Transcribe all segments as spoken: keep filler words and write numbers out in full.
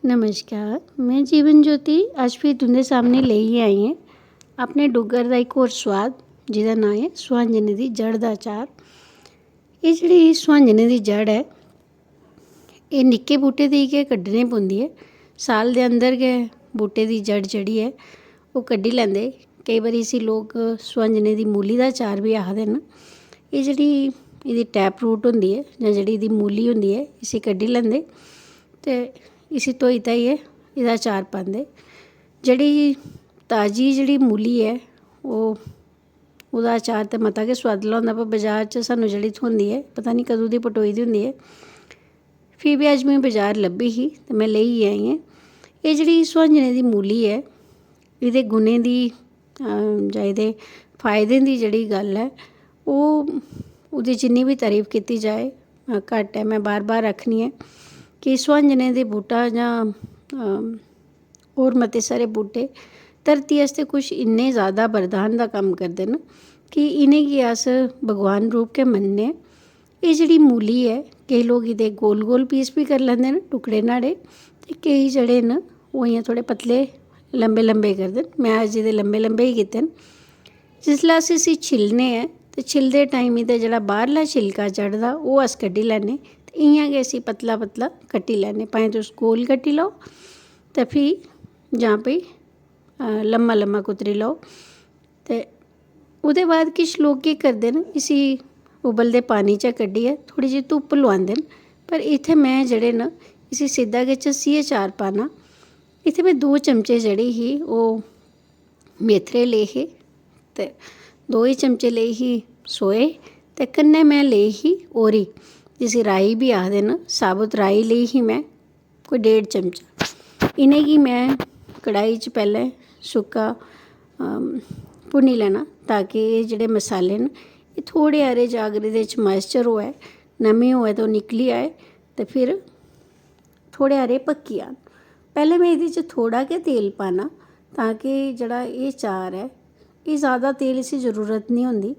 नमस्कार, में जीवन ज्योति। अज्ज फ्ही तुं'दे सामनै लेइयै आई आं अपने डुग्गर दा इक होर सोआद, जेह्दा नांऽ ऐ सुहांजनें दी जड़ दा अचार। एह् जेह्ड़ी सुहांजनें दी जड़ ऐ, एह् निक्के बूह्टे दी गै कड्ढने पौंदी ऐ। साल दे अंदर गै बूह्टे दी जड़ जेह्ड़ी ऐ, ओह् कड्ढी लैंदे। केईं बारी इसी लोक सुहांजनें दी मूली दा अचार बी आखदे न। एह् जेह्ड़ी एह्दी टैप रूट होंदी ऐ जां जेह्ड़ी एह्दी मूली होंदी ऐ, इसी कड्ढी लैंदे ते इसी धोई धाइयै एह्दा अचार पांदे। जेह्ड़ी ताजी जेह्ड़ी मूली ऐ, ओह्, ओह्दा अचार ते मता गै सोआदला होंदा, पर बजार च सानूं जेह्ड़ी थ्होंदी ऐ, पता निं कदूं दी पटोई दी होंदी ऐ। फ्ही बी अज्ज में बजार लब्भी ही ते में लेइयै आई आं। एह् जेह्ड़ी सुहांजनें दी मूली ऐ, एह्दे गुणें दी, अ, जां एह्दे फायदें दी जेह्ड़ी गल्ल ऐ, ओह्, ओह्दी जिन्नी बी तारीफ कीती जाए, अ, घट्ट ऐ। में बार बार आखनी ऐ कि सुहांजनें दे बूह्टा जां, अ, होर मते सारे बूह्टे धरती आस्तै कुछ इन्ने जैदा बरदान दा कम्म करदे न कि इ'नेंगी अस भगवान रूप गै मन्नने। एह् जेह्ड़ी मूली ऐ, केईं लोक एह्दे गोल गोल पीस बी करी लैंदे न, टुकड़े न्हाड़े, ते केईं जेह्ड़े न, ओह् इ'यां थोह्ड़े पतले, लम्बे लम्बे करदे न। में अज्ज एह्दे लम्बे लम्बे गै कीते न। जिसलै अस इसी छिल्लने आं, ते छिलदे टाइम एह्दा जेह्ड़ा बाह्रला छिलका चढ़दा, ओह् अस कड्ढी लैन्ने, ते इ'यां गै इसी पतला पतला कट्टी लैन्ने। भाएं तुस गोल कट्टी लैओ, ते फ्ही, जां फ्ही, अ, लम्मा लम्मा कुतरी लैओ। ते ओह्दे बाद किश लोक केह् करदे न, इसी उबलदे पानी चा कड्ढियै थोह्ड़ी जेही धुप्प लोआंदे न, पर इत्थै में जेह्ड़े न, इसी सिद्धा गै झस्सियै चार पाना। इत्थै में दो चमचे जेह्ड़ी ही, ओह् मेथरे ले हे ते दो ही चमचे लेई ही सोए, ते कन्नै में लेई ही ओरी, जिसी राई बी आखदे न, साबुत राई लेई ही में कोई डेढ़ चमचा। इ'नेंगी में कढ़ाई च पैह्लें सुक्का, अम, भुन्नी लैना, ताकि एह् जेह्ड़े मसाले न, एह् थोह्ड़े हारे, जां अगर एह्दे च moisture होऐ, नमी होऐ, ते ओह् निकली आए, ते फिर थोह्ड़े हारे पक्की जान। पैह्लें में एह्दे च थोह्ड़ा गै तेल पाना, तां कि जेह्ड़ा एह् चार ऐ, एह् जैदा तेल, इसी जरूरत निं होंदी।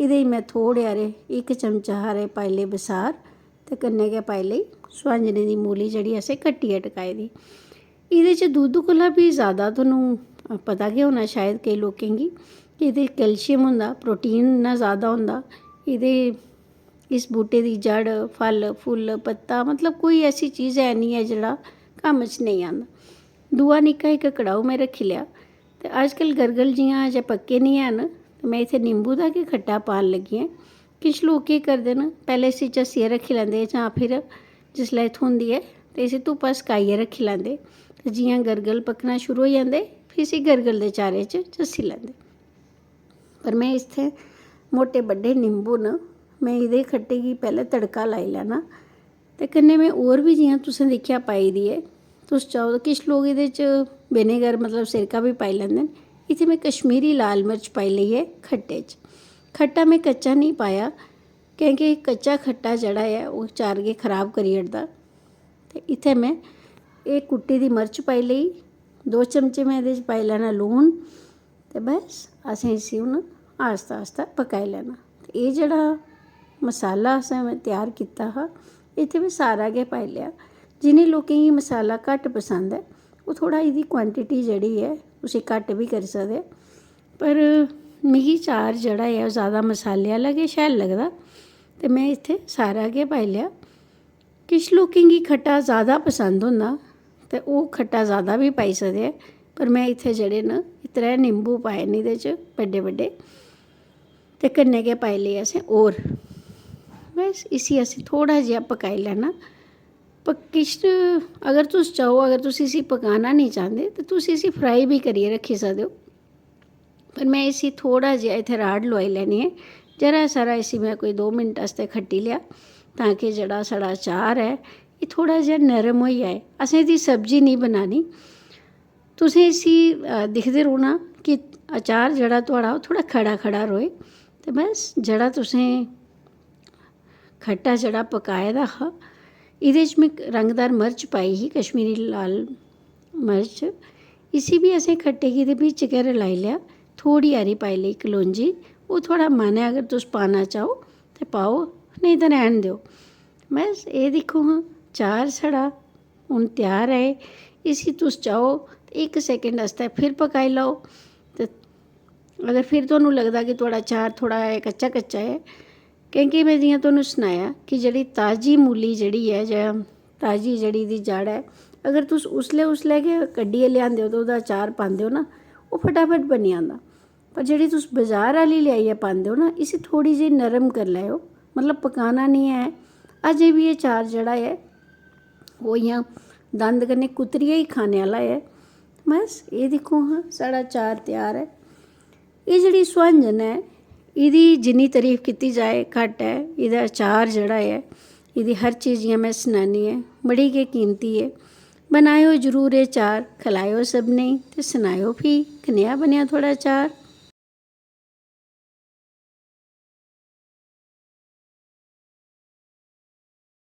एह्दे च में थोह्ड़े हारे, इक चमचा हारे पाई ले बसार, ते कन्नै गै पाई लेई सुहांजनें दी मूली, जेह्ड़ी असें कट्टियै टकाई दी। एह्दे च दुद्ध कोला बी जैदा, तुहानू पता गै होना शायद केईं लोकें गी, कि एह्दे च calcium होंदा, protein इन्ना जैदा होंदा। एह्दे, इस बूह्टे दी जड़, फल, फुल्ल, पत्ता, मतलब कोई ऐसी चीज है निं ऐ जेह्ड़ा कम्म च नेईं आंदा। दूआ निक्का इक कड़ाहू में रक्खी लेआ, ते अजकल्ल गरगल जि'यां अजें पक्के निं हैन, ते में इत्थै निंबू दा गै खट्टा पान लगी आं। किश लोक केह् करदे न, पैह्लें इसी झस्सियै रक्खी लैंदे, जां फिर जिसलै एह् थ्होंदी ऐ, ते इसी धुप्पा सकाइयै रक्खी लैंदे। ते जि'यां गरगल पक्कना शुरू होई जंदे, फ्ही इसी गरगल दे चारे च झस्सी लैंदे। पर में इत्थै मोटे बड्डे निंबू न, में एह्दे खट्टे गी पैह्लें तड़का लाई लैना। ते कन्नै में होर बी, जि'यां तुसें दिक्खेआ, पाई दी ऐ। तुस चाहो ते किश लोक एह्दे च vinegar, मतलब सिरका बी पाई लैंदे न। इत्थै में कश्मीरी लाल मर्च पाई लेई ऐ खट्टे च। खट्टा में कच्चा नेईं पाया, कैंह् कि कच्चा खट्टा जेह्ड़ा ऐ, ओह् चार गी खराब करी ओड़दा। ते इत्थै में एह् कुट्टी दी मर्च पाई लेई, दो चमचे में एह्दे च पाई लैना लून, ते बस असें इसी हून आस्ता आस्ता पकाई लैना। ते एह् जेह्ड़ा मसाला असें त्यार कीता हा, इत्थै में सारा गै पाई लेआ। जि'नें लोकें गी मसाला घट्ट पसंद ऐ, ओह् थोह्ड़ा एह्दी quantity जेह्ड़ी ऐ, उसी घट्ट बी करी सकदे। पर मिगी चार जेह्ड़ा ऐ, ओह् जैदा मसाले आह्ला गै शैल लगदा, ते में इत्थै सारा गै पाई लेआ। किश लोकें गी खट्टा जैदा पसंद होंदा, ते ओह् खट्टा जैदा बी पाई सकदे ऐ, पर में इत्थै जेह्ड़े न, एह् त्रै निंबू पाए न एह्दे च, बड्डे बड्डे, ते कन्नै गै पाई लेई असें होर। बस इसी असें थोह्ड़ा जेहा पकाई लैना। प-, किश, अगर तुस चाहो, अगर तुस इसी पकाना नेईं चांह्दे, ते तुस इसी fry बी करियै रक्खी सकदे ओ। पर में इसी थोह्ड़ा जेहा इत्थै राड़ लोआई लैनी ऐ। जरा सारा इसी में कोई दो मिंट आस्तै खट्टी लेआ, तां कि जेह्ड़ा साढ़ा अचार ऐ, एह् थोह्ड़ा जेहा नरम होई जाए। असें एह्दी सब्जी नेईं बनानी। तुसें इसी, अ, दिखदे रौह्ना कि अचार जेह्ड़ा थुआढ़ा, ओह् थोह्ड़ा खड़ा खड़ा र'वै। ते बस, जेह्ड़ा तुसें खट्टा जेह्ड़ा पकाए दा हा, एह्दे च में रंगदार मर्च पाई ही, कश्मीरी लाल मर्च। इसी बी असें खट्टे गी एह्दे बिच्च गै रलाई लेआ। थोह्ड़ी हारी पाई लेई कलौंजी, ओह् थुआढ़ा मन ऐ, अगर तुस पाना चाहो ते पाओ, नेईं ते रैह्न देओ। बस, एह् दिक्खो हां, चार साढ़ा हून त्यार ऐ, इसी तुस चाहो ते इक second आस्तै फिर पकाई लैओ। ते अगर फिर तुहानू लगदा कि तुआढ़ा चार थोह्ड़ा ऐ कच्चा कच्चा ऐ, क्योंकि में जि'यां तुहानू सनाया कि जेह्ड़ी ताजी मूली जेह्ड़ी ऐ जां ताजी जेह्ड़ी दी जड़ ऐ, अगर तुस उसलै उसलै गै कड्ढियै लेआंदे ओ ते ओह्दा चार पांदे ओ ना, ओह् फटाफट बनी जंदा। पर जेह्ड़ी तुस बजार आह्ली लेआइयै पांदे ओ ना, इसी थोह्ड़ी जेही नरम करी लैओ, मतलब पकाना निं ऐ। अजें बी एह् चार जेह्ड़ा ऐ ओह् इ'यां दंद कन्नै कुतरियै गै खाने आह्ला ऐ। बस एह् दिक्खो हां, साढ़ा चार त्यार ऐ। एह् जेह्ड़ी सुहांजन ऐ, एह्दी जिन्नी तरीफ कीती जाए घट्ट ऐ। एह्दा अचार जेह्ड़ा ऐ, एह्दी हर चीज जि'यां में सनानी ऐ, बड़ी गै कीमती ऐ। बनाएओ जरूर एह् चार, खलाएओ सभनें गी ते सनाएओ फ्ही कनेहा बनेआ थुआढ़ा चार।